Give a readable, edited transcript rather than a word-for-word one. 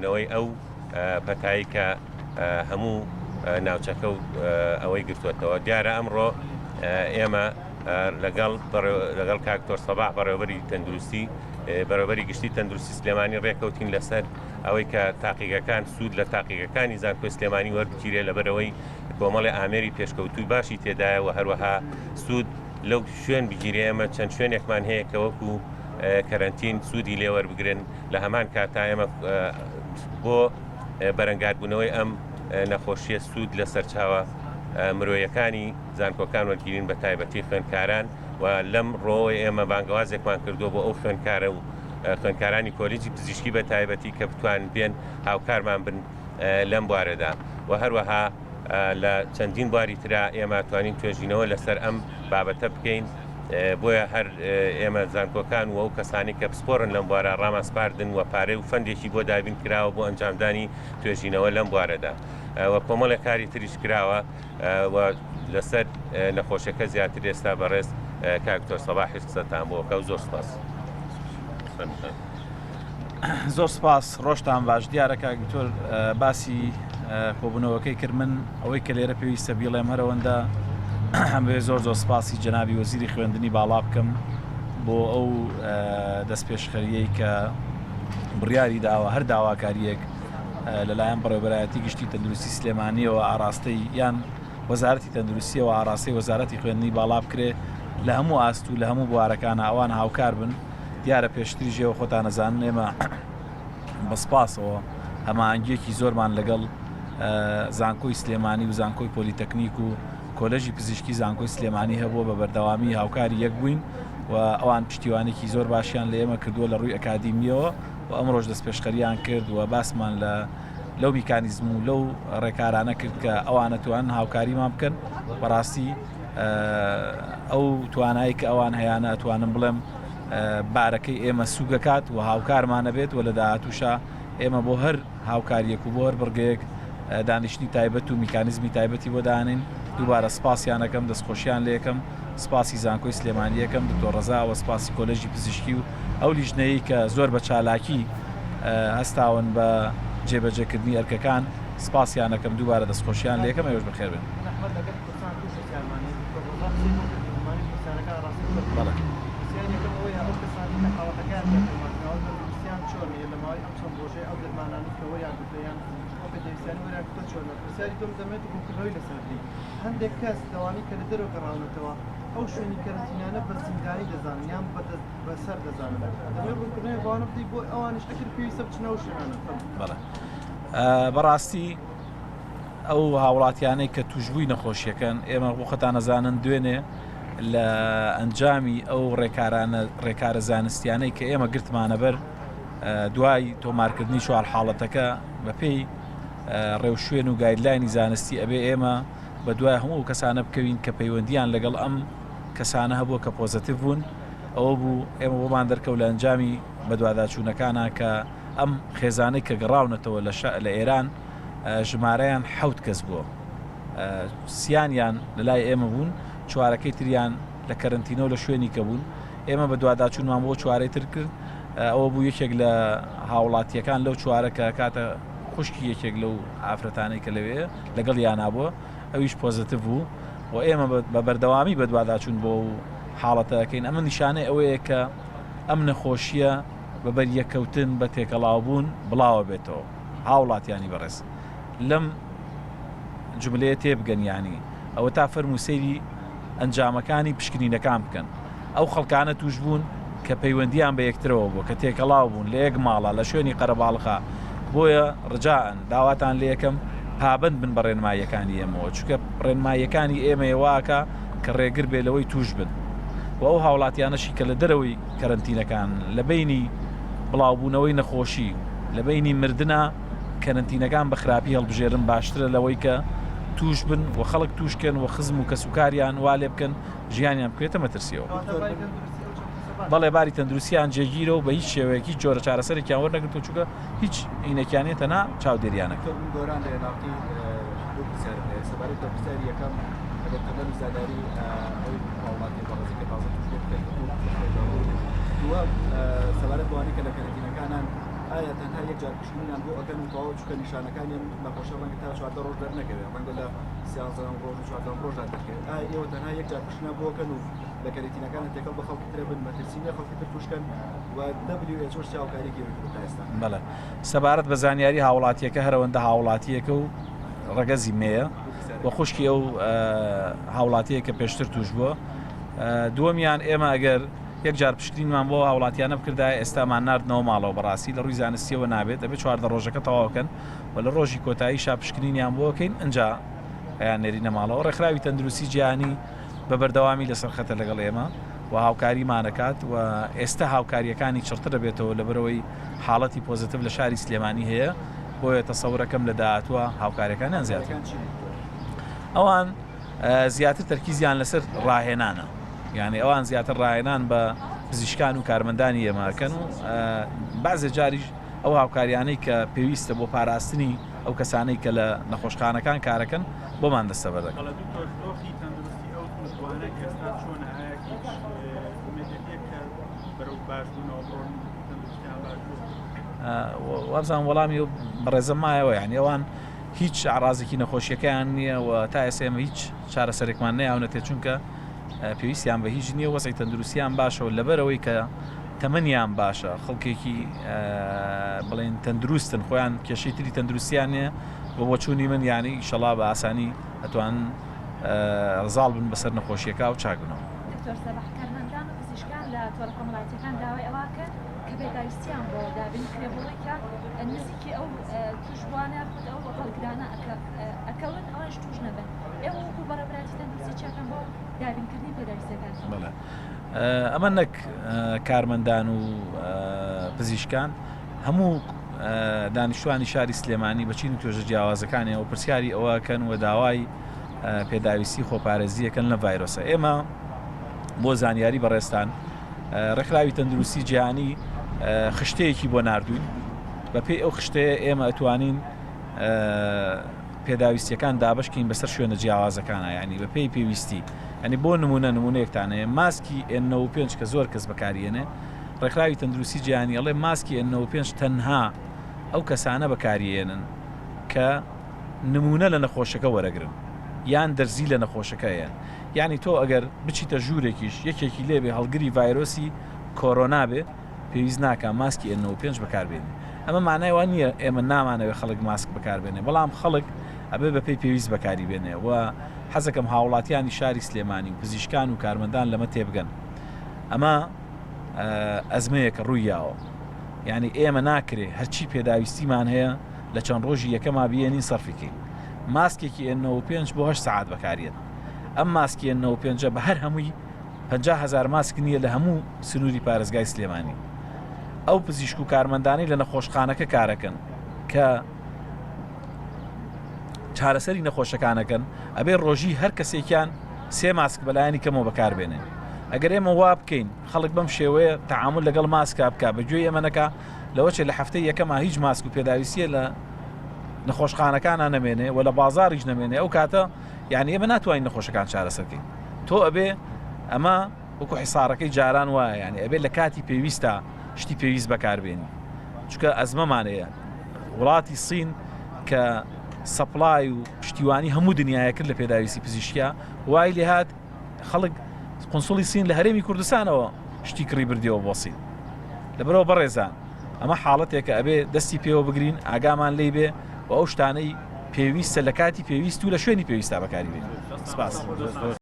بەرەنگاربوونەوەی ئەو پەتایی کە هەموو ناوچەکە و ئەوەی گرتووەتەوە. دیارە ئەمڕۆ ئێمە لەگەڵ لەگەڵ کاک دکتۆر سەباح بەڕێوەبەری تەندروستی بەڕێوەبەری گشتی تەندروستی سلێمانی ڕێکەوتین لەسەر ئەوەی کە تاقیگەکان سوود لە تاقیگەکانی زانکۆی سلێمانی وەربگیرێ لەبەرەوەی کۆمەڵی ئامێری پێشکەوتووی باشی تێدایە و هەروەها سوود لەو شوێن بگیرێ ئێمە چەند شوێنێکمان هەیە کە وەکو کەرەنتین سوودی لێوەربگرن لە هەمان کاتا ئێمە بۆ بەرەنگاربوونەوەی ئەم نەخۆشیە سوود لە سەرچاوە مرۆیەکانی زانکۆکان وەرگیرین بە تایبەتی خوێندکاران و لەم ڕۆوە ئێمە بانگەوازێکمان کردووە بۆ ئەو خوێندکارە و خوێندکارانی کۆلیجی پزیشکی بە تایبەتی کە بتوان بێن هاوکارمان بن لەم بوارەدا و هەروەها لە چەندین بواری ترا ئێمە توانین توێژینەوە لەسەر ئەم بابەتە بکەین بۆیە هەر ئێمە زانکۆکان و ئەو کەسانی کە پسپۆرن لەم بوارە ڕامان سپاردن و پارەی و فەندێکی بۆ دابین کراوە بۆ ئەنجامدانی توێژینەوە لەم بوارەدا و کۆمەڵێک کاری تریش کراوە و لەسەر نەخۆشەکە زیاتر ئێستا بەڕێز کاک دکتۆر سەباحیش قسەتان بۆ کە و زۆر سپاس. زۆر سپاس ڕۆژتان باش دیارە کاک دکتۆر باسی کۆبوونەوەکەی کرد من ئەوەی کە لێرە پێویستە بیڵێم هەرەوەندە ئەمەوێ زۆر زۆر سپاسی جەنابی وەزیری خوێندنی باڵا بکەم بۆ ئەو دەستپێشخەریەی کە بڕیاری داوە هەر داواکاریەک لەلایەن بەڕێوەبەرایەتی گشتی تەندروستی سلێمانیەوە ئاراستەی یان وەزارەتی تەندروستیەوە ئاراستەی وەزارەتی خوێندنی باڵا بکرێ لە هەموو ئاست و لە هەموو بوارەکانە ئەوان هاوکار بن دیارە پێشتریش ئێوە خۆتان ئەزانن ئێمە بە سپاسەوە هەماهەنگیەکی زۆرمان لەگەڵ زانکۆی سلێمانی و زانکۆی پۆلیتەکنیک و کۆلێژی پزیشکی زانکۆی سلێمانی هەبووە بە بەردەوامی هاوکاری یەک بووین و ئەوان پشتیوانێکی زۆر باشیان لە ئێمە کردووە لە ڕووی ئەکادیمیەوە و ئەمڕۆش دەستپێشخەریان کرد و باسمان لە لەو میکانیزم و لەو ڕێکارانە کرد کە ئەوانە توان هاوکاریمان بکەن بەڕاستی ئەو توانایی کە ئەوان هەیانە ئەتوانم بڵێم بارەکەی ئێمە سوگەکات و هاوکارمانە بێت و لە داهاتوشا ئێمە بۆ هەر هاوکاریەک و بۆ هەر بڕگەیەک دانیشتنی تایبەت و میکانیزمی تایبەتی بۆ دانین دووبارە سپاسیانەکەم دەستخۆشیان لەکەم سپاسی زانکۆی سلێمانیەکەم دکتۆر ڕەزا وە سپاسی کۆلێژی پزیشکی و ئەو لیژنەیەی کە زۆر بە چالاکی هەستاون بە جێبەجێکردنی ئەرکەکان سپاسیانەکەم دووبارە دەستخۆشیان لەکەم ئێوەش بەخێر بێن. هەندێک کەس لەوانەی کە لە دەرەوە گەڕاونەتەوە ئەو شوێنی کەرەنتینانە بە زیندانی دەزانن یان بە دەست بەسەر دەزانن دەمەوێت ڕوونکردنەوەی بۆ ئەوانە بدەیت بۆ ئەوانیش ئەگەر پێویستە بچنە ئەو شوێنانە بەڵێ بەڕاستی ئەو هاوڵاتیانەی کە توشبووی نەخۆشیەکەن ئێمە بۆ خۆتان ئەزانن دوێنێ لە ئەنجامی ئەو ڕێکارانە ڕێکارە زانستیانەی کە ئێمە گرتمانە بەر دوای تۆمارکردنی چوار حاڵەتەکە بەپێی ڕێوشوێن و گایدلاینی زانستی ئەبێ ئێمە بە دوای هەموو ئەو کەسانە بکەوین کە پەیوەندیان لەگەڵ ئەم کەسانە هەبووە کە پۆزەتیڤ بوون ئەوە بوو ئێمە بۆمان دەرکەوت لە ئەنجامی بەدواداچوونەکانە کە ئەم خێزانەی کە گەڕاونەتەوە لە لە ئێران ژمارەیان حەوت کەس بووە سیانیان لە لای ئێمە بوون چوارەکەی تریان لە کەرنتینە و لە شوێنی کە بوون ئێمە بە دواداچوونمان بۆ چوارەی تر کرد ئەوە بوو یەکێک لە هاوڵاتیەکان لەو چوارە کە کاتە خوشکی یەکێک لەو ئافرەتانەی کە لەوێ لەگەڵ یانا بووە ئەویش پۆزەتیڤ بوو و ئێمە بە بەردەوامی بەدواداچوون بۆ و حاڵەتە ئەکەین ئەمە نیشانەی ئەوەیە کە ئەم نەخۆشیە بە بەریەککەوتن بە تێکەڵاوبوون بڵاوە بێتەوە هاوڵاتیانی بەڕێز لەم جملەیە تێبگەن یانی ئەوە تا فەرموو سەیری ئەنجامەکانی پشکنینەکان بکەن ئەو خەڵکانە توش بوون کە پەیوەندیان بە یەکترەوە بووە کە تێکەڵاو بوون لە یەک ماڵا لە شوێنی قەرەباڵخا بۆیە ڕجائەن داواتان لێکەم پابەند بن بە ڕێنماییەکانی ئێمەوە چونکە ڕێنماییەکانی ئێمەیە واکە کە ڕێگر بێ لەوەی توش بن و ئەو هاوڵاتیانەشی کە لە دەرەوەی کەرەنتینەکان لە بینی بڵاوبوونەوەی نەخۆشی لە بینی مردنا کەرەنتینەکان بە خراپی هەڵبژێرن باشترە لەوەی کە توش بن و خەڵک توشکەن و خزم و کەسوکاریان وا لێ بکەن ژیانیان بکەوێتە مەترسیەوە. بەڵێ باری تەندروستیان جێگیرە و بە هیچ شێوەیەک هیچ جۆرە چارەسەرێکیان وەرنەگرتووە چونکە هیچ هینێکیان نیە تەنها چاودێریانە. دکتۆر من گۆران لە عێراقی دوو پرسیارم هەیە سەبارەت بە پرسیاری یەکەم ئەگەر تەمەن و زانیاری ئەو هاوڵاتیە بەڕێزەی کە تازە تووش بووە بخەیتە ڕوو دووەم سەبارەت بەوانەی کە لە کەرەنتینەکانان. ئایا تەنها یەک جار پشکنینیان بۆ ئەکەن و تەواو چونکە نیشانەکانی ئەم نەخۆشە ڕەنگە تا 14 ڕۆژ دەرنەکەوێت ڕەنگە لە سیانزەهەم ڕۆژ و چواردەهەم ڕۆژدا دەرکەوێت ئایا ئێوە تەنها یەک جار پشکنیان بۆ ئەکەن و لە کەرەنتینەکانە تێکەڵ بە خەڵکی ترە بن مەترسی نییە خەڵکی تر تووشکەن و WHO چ هاوکارییەکی ئێوەی کردووە تا ئێستا؟ بەڵێ سەبارەت بە زانیاری هاوڵاتییەکە هەرەوەندە هاوڵاتییەکە و ڕەگەزی مێیە و خوشکی ئەو هاوڵاتییە کە پێشتر توش بووە دووەمیان ئێمە ئەگەر یەک جار پشکنینمان بۆ هاوڵاتیانە بکردایە ئێستامان ناردنەوە ماڵەوە بەڕاستی لە ڕووی زانستیەوە نابێت ئەبێ 14 ڕۆژەکە تەواوکەن و لە ڕۆژی کۆتاییشا پشکنینیان بۆکەین ئەجا ئەیان نێرینە ماڵەوە ڕێکخراوی تەندروستی جیهانی بە بەردەوامی لەسەر خەتە لەگەڵ ئێمە و هاوکاریمانەکات و ئێستا هاوکاریەکانی چڕتر دەبێتەوە لەبەرەوەی حاڵەتی پۆزتیڤ لە شاری سلێمانی هەیە بۆیە تەسەورەکەم لە داهاتووە هاوکاریەکانیان زیاتر ئەوان زیاتر تەرکیزیان لەسەر ڕاهێنانە یعنی ئەوان زیاتر ڕاهێنان بە پزیشکان و کارمەندانی ئێمەکەن و بەعزێ جاریش ئەو هاوکاریانەی کە پێویستە بۆ پاراستنی ئەو کەسانەی کە لە نەخۆشخانەکان کارەکەن بۆمان دەستەبەر دەکەن. بەڵێ دکتۆر دۆخی تەندروستی ئەو تووشبووانە ئێستا چۆنە ئایا هیچ ئومێدێک هەیە کە بەرەو باشبوونەوە بڕۆن تەندروستیان باش بوو؟ وابزانم وەڵامی ئەو بەڕێزە مایەوە یعنی ئەوان هیچ ئاڕازێکی نەخۆشیەکەیان نییە و تا ئێستا ئێمە هیچ چارەسەرێکمان نەیاونەتێ چونکە پێویستیان بە هیچ نییە وەزعی تەندروستیان باشە و لەبەرەوەی کە تەمەنیان باشە خەڵکێکی بڵێن تەندروستن خۆیان کێشەی تری تەندروستیان نییە بە بۆچوونی من یانی ئیشەڵا بە ئاسانی ئەتوان زاڵ بن بەسەر نەخۆشیەکە و چاک بنەوە. دکتۆر سەباح، کارمەندان و پزیشکان لە تۆڕە کۆمەڵایەتیەکان داوای ئەوە ئەکەن کە پێداویستیان بۆ دابین بکرێ بۆ ئەوەی کە نزیکی ئەو توشبوانە یاخود ئەو هەڵگرانە ئەکەون ئەوانیش توش نەبن ئێوە وەکو بەڕێوەبەرایەتی تەندروستی چی ئەکەن بۆ دابینکردنی پێداویستیەکان؟ بەڵێ ئەمە نەک کارمەندان و پزیشکان هەموو دانیشتوانی شاری سلێمانی بە چین و توێژە جیاوازەکانیەوە پرسیاری ئەوەکەن و داوای پێداویستی خۆپارێزیەکەن لە ڤایرۆسە ئێمە بۆ زانیاری بەڕێزتان ڕێکخراوی تەندروستی جیهانی خشتەیەکی بۆ ناردوین بەپێی ئەو خشتەیە ئێمە ئەتوانین پێداویستیەکان دابشکین بەسەر شوێنە جیاوازەکانە ینی بە پێی پێویستی ئەنی بۆ نمونە نمونەیەکتان هەیە ماسکی N95 کە زۆر کەس بەکاریێنێ ڕێکخراوی تەندروستی جیهانی ئەڵێ ماسکی N95 تەنها ئەو کەسانە بەکاریێنن کە نمونە لە نەخۆشەکە وەرەگرن یان دەرزی لە نەخۆشەکە یان یعنی تۆ ئەگەر بچیتە ژوورێکیش یەکێکی لێبێ هەڵگری ڤایرۆسی کۆرۆنا بێ پێویست ناکا ماسکی N95 بەکاربێنی ئەمە مانای وا نییە ئێمە نامانەوێ خەڵک ماسک بەکاربێنێ بەڵام خەڵک ئەبێ بەپێی پێویست بەکاری بێنێ و حەزەکەم هاوڵاتیانی شاری سلێمانی و پزیشکان و کارمەندان لەمە تێبگەن ئەمە ئەزمەیەکە ڕووی یاوە یعنی ئێمە ناکرێ هەرچی پێداویستیمان هەیە لە چەند ڕۆژی یەکەما بیێنین سەرفیکەین ماسکێکی N95 بۆ 8 سەعات بەکاریێت ئەم ماسکی N95 بە هەر هەمووی 50 هزار ماسک نییە لە هەموو سنووری پارێزگای سلێمانی ئەو پزیشک و کارمەندانی لە نەخۆشخانەکە کارەکەن کە چارەسەری نەخۆشەکانەکەن ئەبێ ڕۆژی هەر کەسێکیان سێ ماسک بەلایەنی کەمەوە بەکاربێنێ ئەگەر ئێمە وا بکەین خەڵک بەم شێوەیە تەعامول لەگەڵ ماسکا بکە بە گوێی ئێمە نەکا لەوەچێ لە هەفتەی یەکەما هیچ ماسک و پێداویستیە لە نەخۆشخانەکانە نەمێنێ و لە بازاریش نەمێنێ ئەو کاتە یعنی ئێمە ناتوانین نەخۆشەکان چارەسەرکەین تۆ ئەبێ ئەمە وەکو حیسارەکەی جاران وایە یعنی ئەبێ لە کاتی پێویستە شتی پێویست بەکاربێنی چونکە ئەزمەمان هەیە وڵاتی سین کە سەپلای و پشتیوانی هەموو دنیاە کرد لە پێداویستی پزیشکیا وای لێهات خەڵک قنسڵی سین لە هەرێمی کوردستانەوە شتی کڕی بردیەوە بۆ سین لەبەرەوە بەڕێزان ئەمە حاڵەتێکە ئەبێ دەستی پێوە بگرین ئاگامان لی بێ و ئەو شتانەی پێویستە لە کاتی پێویست و لە شوێنی پێویستا بەکاری بێنین سپاس.